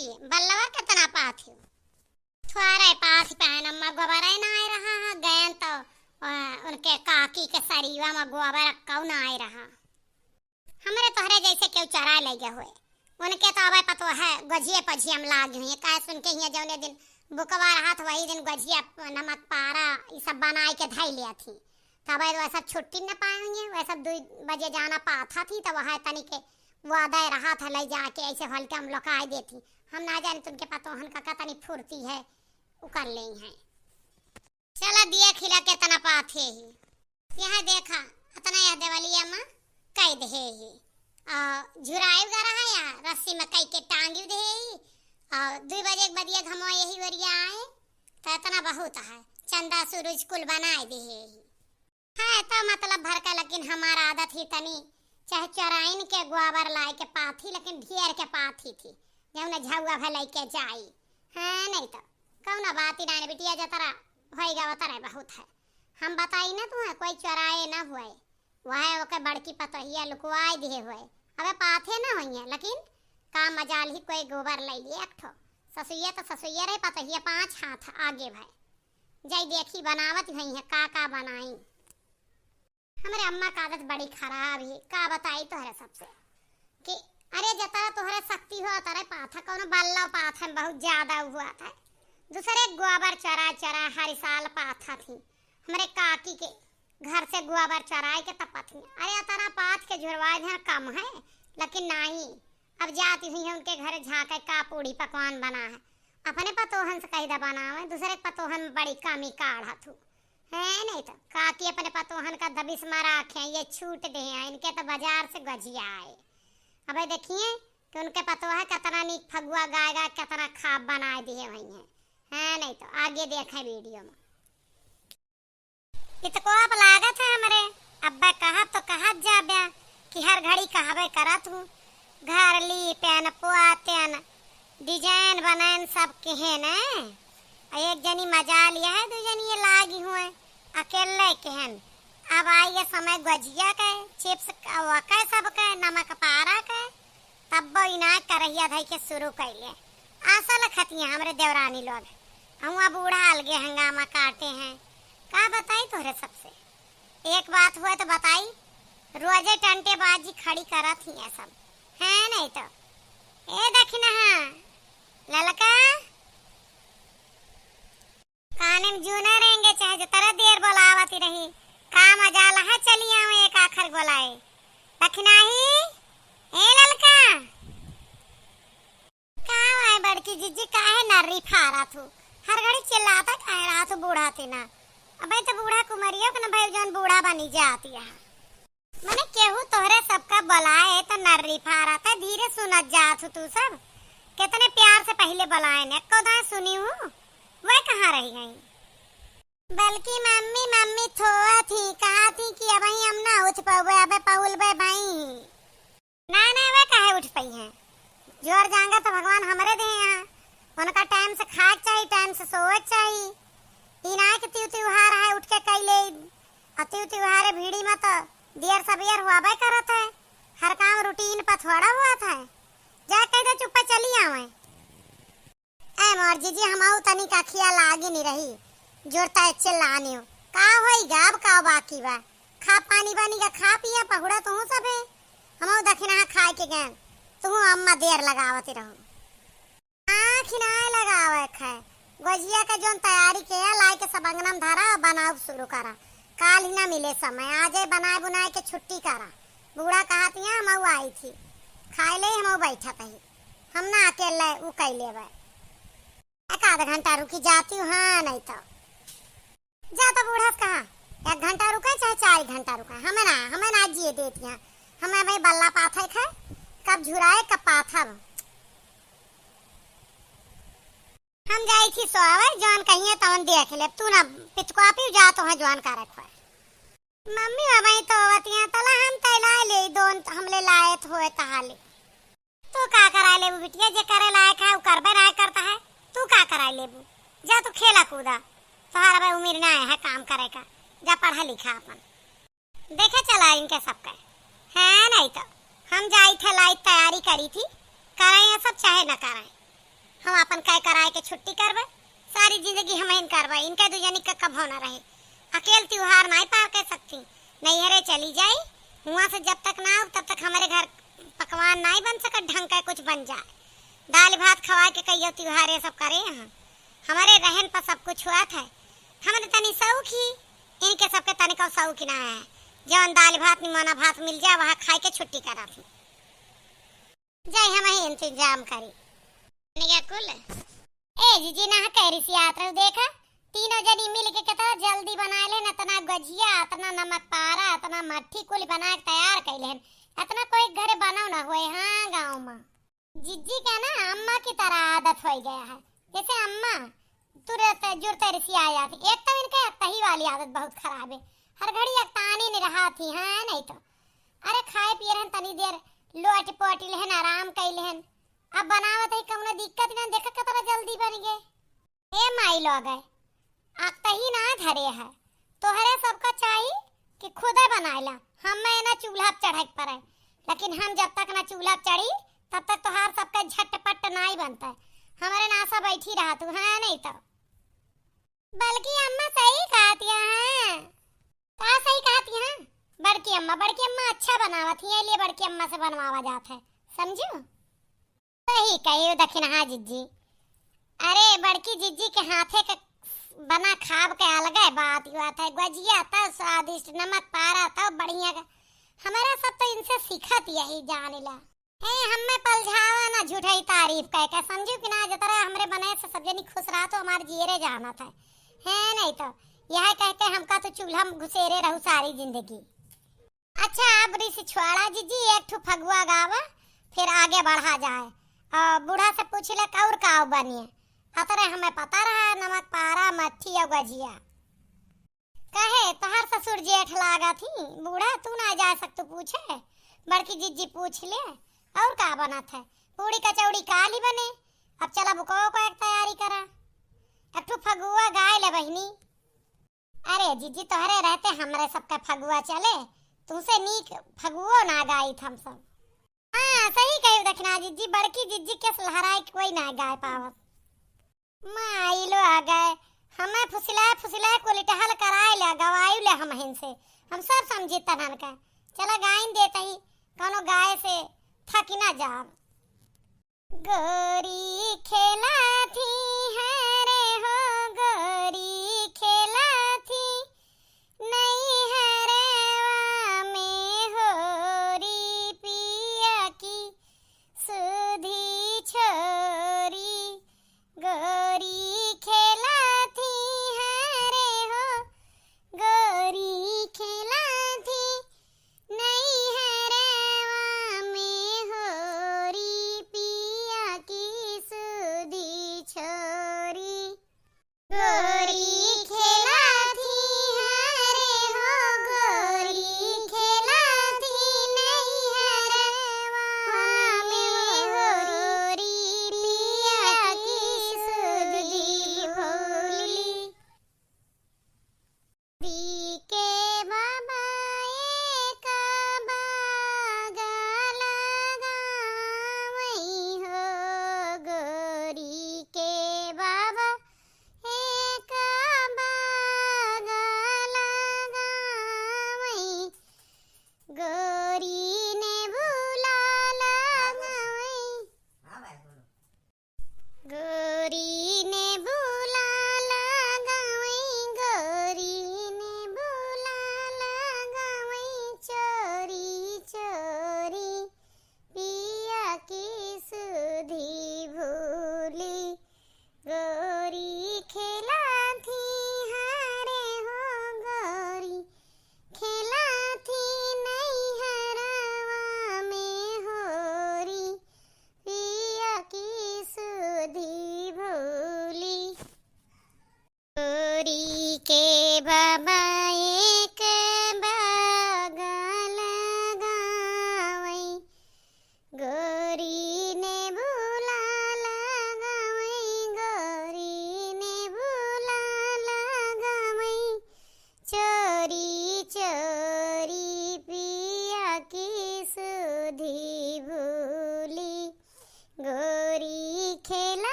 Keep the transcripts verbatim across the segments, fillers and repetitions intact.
बल्लवा केतना पाथी। थोड़े पाथी पहन अम्मा गोबरे ना आए रहा है, गयन तो, अ, उनके काकी के सरीवा में गोबर कौन आए रहा। हमरे तोहरे जैसे केहू चराए लइ गए हुए। उनके तो अबे पतो है, गोझिए पझिए में लागी हुई। काहे सुन के हियाँ जौने दिन बुकवा रहत, वही दिन गोझिया नमक पारा, ई सब बनाए के धई लिया थी। तब वह सब छुट्टी न पाए हुई, वह सब दो बजे जाना पाथा थी, तब वह तनी के वो आधा रहत है, लइ जाके ऐसे हल्के हम लोकाई देती। हम ना जाने तुमके पतोहन का, का तनी फुर्ती है, उ कर लेई हैं। चला देख हिला केतना पाथे ही। यह देखा, अतना यह देवलिया मा कई देहे ही। और झुराए गा रहा या रस्सी में कई के टांगी देहे ही। और दुई बजे के बदिया घमवा यही ओरिया आए, तो इतना बहुत है। चंदा सूरज कुल बनाए देहे ही। है तो मतलब भर का, लेकिन हमार आदत ही तनी, चाहे चोराइन के गोबर लाए के पाथी, लेकिन ढेर के पाथी थी, जौन झउआ भे लइके जाई। हाँ, नहीं तो कौनो बात ही ना, बिटिया जतरा होइगा उतरे बहुत है। हम बताई ना तुम्हें, कोई चोराए ना हुए, वह ओके बड़की पतोहिया लुकवाए दिए हुए। अबे पाथे ना होइए, लेकिन का मजाल ही कोई गोबर ले लिए एक ठो। ससुइया तो ससुइया रहे, पतोहिया पाँच हाथ आगे भाई। जाई देखी बनावत हुई है, का का बनाई। हमरे अम्मा का आदत बड़ी खराब ही, का बताई तोहरे सबसे कि अरे जतरा तोहरे शक्ति हो, तरे पाथा, कौनो बल्ला पाथा में बहुत ज्यादा हुआ था। दूसरे गोबर चरा चरा हर साल पाथा थी। हमरे काकी के घर से गोबर चराए के तपत ही। अरे अतरा पाथ के झुरवाए धर कम है, लेकिन नहीं, अब जाती हुई है उनके घरे झांके का पूड़ी पकवान बना है। अपने पतोहन से कही दा बनावे, दूसरे पतोहन में बड़ी कमी काढ़त हूँ। है नहीं तो काकी अपने पतोहन का दबिश में राखे, ये छूट दे हैं, इनके तो बाजार से गजिया आए। अबे देखिए कि उनके पतोह कितना नीक फगुआ गाएगा, कितना खाब बनाए दिए हुई हैं। है नहीं तो आगे देखे वीडियो में। इतको अब लागत है हमरे, अब्बा कहब तो कहत जाब्या कि हर घड़ी कहबे करत हूँ, घर ली पेन, पोआ तेन, design बनैन सब किहे न। आ एक जनी मजा लिया है, दू जनी ये लागी हुए, अकेले केहन। अब आई ये समय गोझिया के, chips के, वके सब के, नमक पारा के, तब्बो इनाय करहिया धइ के शुरू कइले। आशा लखतिया हमरे देवरानी लोग। हुआँ बूढ़ा अलगे हंगामा काटे हैं। का बताई तोहरे सबसे? एक बात हुए तो बताई, रोजे टंटेबाजी खड़ी करत ही है सब। हैं नहीं तो। ए दखिनहा, ललका, काने में जूने रहेंगे, चाहे जतरा देर बोलावत ही रही। का मजाल है, चली आवे एक आखर बोलाए। दखिनाही, ए ललका। का है बड़की जिज्जी, काहे नर्री फारत हूँ? हर घड़ी चिल्लाता काहे रहत हूँ बूढ़ा ती ना? अबे तो बूढ़ा कुमरियो के न भई जौन बूढ़ा बनी जाती है। मने केहू तोहरे सबका बोलाए त नर्री फारत है, धीरे सुनत जात हूँ तू सब। कितने प्यार से पहिले बोलाए ने, एको दाएं सुनी हूँ, वह कहाँ रही गई? बल्कि मम्मी, मम्मी थोआ थी, कहा थी कि अबहीं हम ना उठ पउबे, अबे पहुलबे भई। ना, ना, वह काहे उठ पइहैं? जोर जांगर तो भगवान हमरे देहे हैं। उनका time से खाए के चाही, time से सोए के चाही। ई ना कि तिउ तिउहार है, उठ के कइ लेई। अ तिउ तिउहारे भीड़ी में तो दियर सबेर हुआबे करत है। हर काम routine पर थोड़ा हुआ था। जा कहि दे चुप्पे चली आवे। ए मोर जीजी, हमऊ तनिक अखिया लागी नी रही, जोरता चिल्लानियो। का होई गा, अब का बाकी बा? खा पानी बानी का खा पिया पहुड़ा तुहू सबे। हमऊ दखिनहा खाए के गए, तुहू अम्मा देर लगावत रहू। आँखी ना लगावे खे, गोजिया के जोन तैयारी के है, लाई के सब अंगना में धरा, बनाउब शुरू करा। काल ही ना मिले समय, आजे बनाए बुनाए के छुट्टी करा। बूढ़ा कहत यहाँ हमऊ आई थी, खाए ले हमऊ बैठत ही। हम ना अकेले उ कइ लेबे। एक आध घंटा रुकी जाती हूँ, हाँ, नहीं तो। जा तो बूढ़ा से कहा, एक घंटा रुके चाहे चार घंटा रुके, हमें ना, हमें ना जिए देती हैं। हमें भाई बल्ला पाथे खे, कब झुराए, कब पाथब। हम जाई थी सोवे, जौन कहिए तौन देख ले, तू ना पितकुआ पी जा तो है जौन करे खोए। मम्मी बाबा ही तो होती हैं, तला हम तैला ले दोन हमले लाए थोए तहाले। तू का कराए लेबू बिटिया, जे करे लायक है, उ करबे ना करता है। तू का कराए लेबू? जा तू खेला कूदा, तोहार अब उम्र ना है काम करे का। जा पढ़ा लिखा अपन। देखे चला इनके सबके। हैं नहीं तो, हम जाई थे लाई तैयारी करी थी, कराए ये सब चाहे न कराए। हम आपन कह कराए के छुट्टी करबे, सारी जिंदगी हमहिन करबे, इनके दू जनी का कभो ना रहे। अकेल त्योहार नाई पार कर सकती, नैहरे चली जाई, हुआं से जब तक ना आऊ तब तक हमरे घर पकवान नाई बन सकत, ढंग का कुछ बन जाए, दाल भात खवाए के कहियो त्योहार ये सब करे। यहाँ हमरे रहन पर सब कुछ हुआ था, हमरे तनी शौक ही, इनके सबके तनिको शौक ही ना है। जवन दाल भात निमोना भात मिल जाए वहाँ खाए के छुट्टी करा थी। जाई हमही इंतजाम करी। निया कुल। ए जीजी, ना कह रिसियात रहू, देखा तीनों जनी मिल के कितना जल्दी बनाए लेन, इतना गजिया, इतना नमक पारा, इतना मट्ठी कुल बना के तैयार कैले हन। इतना कोई घरे बनाओ ना होए, हाँ, गाँव में। जिज्जी का ना अम्मा की तरह आदत हो गया है, जैसे अम्मा तुरंत जुरते रिसिया जाती। एक तो इनके अकतही वाली आदत बहुत खराब है, हर घड़ी अकतानी नहीं रहा थी, हाँ, नहीं तो। अरे खाए पिए रहन तनी देर लोट पोट लेहन, आराम कैले हन, अब बनावत है कौनो दिक्कत ना, देखा कितना जल्दी बन गए। ए माई लोग है, अकतही ना धरे है, तोहरे सबका चाही कि खुदे बनाए ला, हमें ना चूल्हा पे चढ़े के पड़े, लेकिन हम जब तक ना चूल्हा पे चढ़ी तब तक तोहार सबका झटपट नाई बनता है। हमारे नासा बैठी रहा तू, हाँ नहीं तो। बल्कि अम्मा सही कहती हैं। का सही कहती हैं? बड़की अम्मा, बड़की अम्मा अच्छा बनावत ही, ये लिए बड़की अम्मा से बनवावा जात है, समझू? सही कही दखिनहा जिज्जी। अरे बड़की जिज्जी के हाथे के बना खाब के अलगे बात ही बात है। गजिया तो स्वादिष्ट, नमक पारा तो बढ़िया का। हमारा सब तो इनसे सीखत यही जानेला। ए, हमें पलझावा ना झूठई तारीफ कह के, समझू कि ना? जतरा हमरे बने से सब जनी खुश रहा तो हमार जियरे जानत है, है नहीं तो यह कह के हमका तो चूल्हा में घुसेरे रहू सारी जिंदगी। अच्छा, अब रिस छोड़ा जिज्जी, एक ठो फगुआ गावा, फिर आगे बढ़ा जाए। और बूढ़ा से पूछ ले और का बनिए। अतरे हमें पता रहा, नमक पारा, मट्ठी और गजिया। कहे, तोहार ससुर जेठ लागा थी, बूढ़ा तू ना जा सकतू पूछे। बड़की जिज्जी पूछ ले, और का बनत है? पूड़ी कचौड़ी काली बने, अब चला बुको को एक तैयारी करा। एक ठो फगुआ गाय ले बहिनी। अरे जिज्जी, तोहरे रहते हमरे सबका फगुआ चले, तुमसे नीक फगुओ ना गाइत हम सब। हाँ, सही कही दखिना जिज्जी, बड़की जिज्जी के लहराए के कोई ना गाय पावत। माई लो आ गए, हमें फुसिलाए फुसिलाए कुल टहल कराए ले, गवायु ले हम हिन से, हम सब समझी तनन का। चला गाइन देत ही, कौनो गाय से थकी ना जाब। गोरी खेला थी है रे हो, गोरी खेला थी नैहरवा में होरी पिया की सुधी छोरी। गोरी खेला थी है रे हो, गोरी खेला थी नैहरवा में होरी पिया की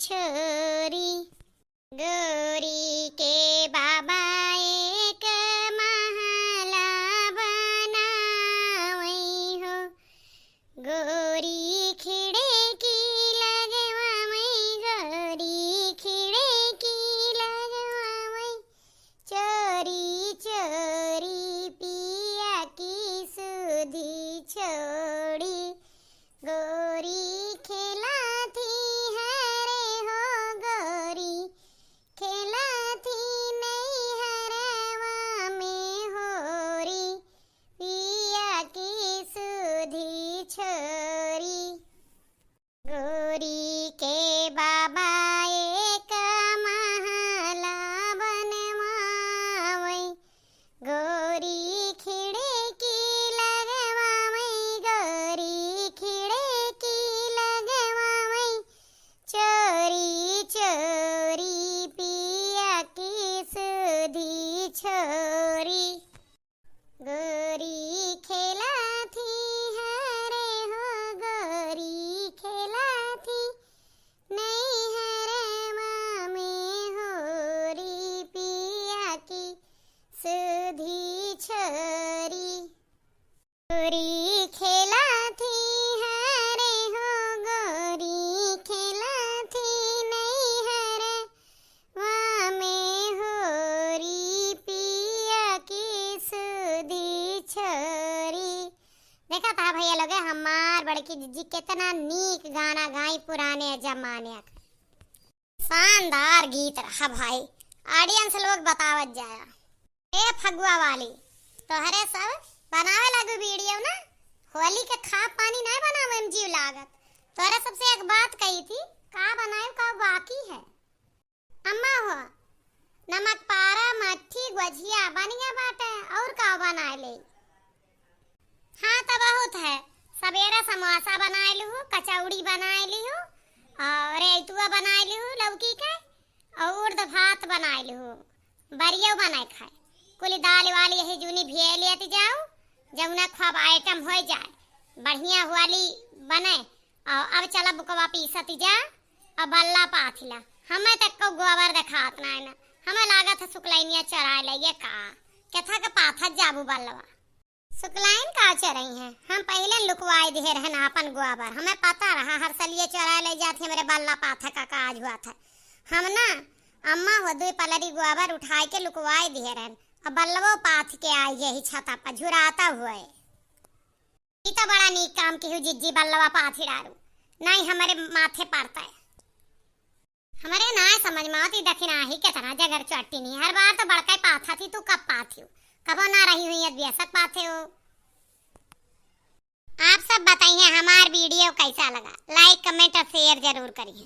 छोरी। गोरी के बाबा एक महला बनावै हो, गोरी खिड़की लगवावै, गोरी खिड़की लगवावै, चोरी चोरी पिया की सुधी छोड़ी। गोरी खेलत ही हरे हो, गोरी खेलत ही नैहरवा में होरी, पिया की सुधी छोरी। गोरी के बाबा एक महला बनवावै, गोरी खिड़की लगवावै, गोरी खिड़की लगवावै, चोरी चोरी पिया की सुधी छोरी। गोरी खेलत ही हरे हो, गोरी खेलत ही नैहरवा में होरी, पिया की सुधी छोरी। गोरी खेलत ही हरे हो, गोरी खेलत ही नैहरवा में होरी, पिया की सुधी छोरी। देखत हा भैया लोगे, हमार बड़की जिज्जी केतना नीक गाना गाई पुराने जमाने क। शानदार गीत रहा भाई, audience लोग बतावत जाया। ए फगुआ वाली, तोहरे सब बनावे लागू video ना, होली के खा पानी नाय बनावे में जीव लागत। तोहरे सबसे एक बात कही थी, का बनाए का बाकी है? अम्मा हो, नमक पारा, मट्ठी, गोझिया बनिया बाटे, और का बनाए ले? हाँ, त बहुत है। सबेरे समोसा बनाए लिहू, कचौड़ी बनाए लिहू, और रेतुआ बनाए लिहू लौकी के, और उड़द भात बनाए लिहू, बरियो बनाए खाए। कुल दाल वाल यही जूनी भिए लेत जाऊ, जौना खूब item हो जाए, बढ़िया वाली बने। और अब चला बुकवा पीसत जा, अब बल्ला पाथिला। हमें तक को गोबर देखात ना है ना, हमें लागत है सुकलैनिया चराए ले ये का, केथा के पाथत जाबू बल्लवा। सुकलाइन का चरई है, हम पहिले लुकवाई दिहे रहन आपन गोबर, हमें पता रहा हर सलिए चोराए ले जात ही हमरे बल्ला पाथे का काज हुआ था। हम ना अम्मा हो दुई पलरी गोबर उठाए के लुकवाई दिहे रहन, अब बल्लवो पाथ के आई यही छता पर झुराता हुए। ई तो बड़ा नीक काम किहू जिज्जी, बल्लवा पाथी डारू, नहीं हमरे माथे पड़ता है। हमरे नाय समझ में आवत, ई दखिनाही केतना जगर चट्टी नहीं। हर बार तो बड़का ही पाथा थी, तू कब पाथी हो? कबो ना रही हुई, अब बेसक पाथे हो। आप सब बताइए हमार video कैसा लगा, like, comment और share जरूर करिए।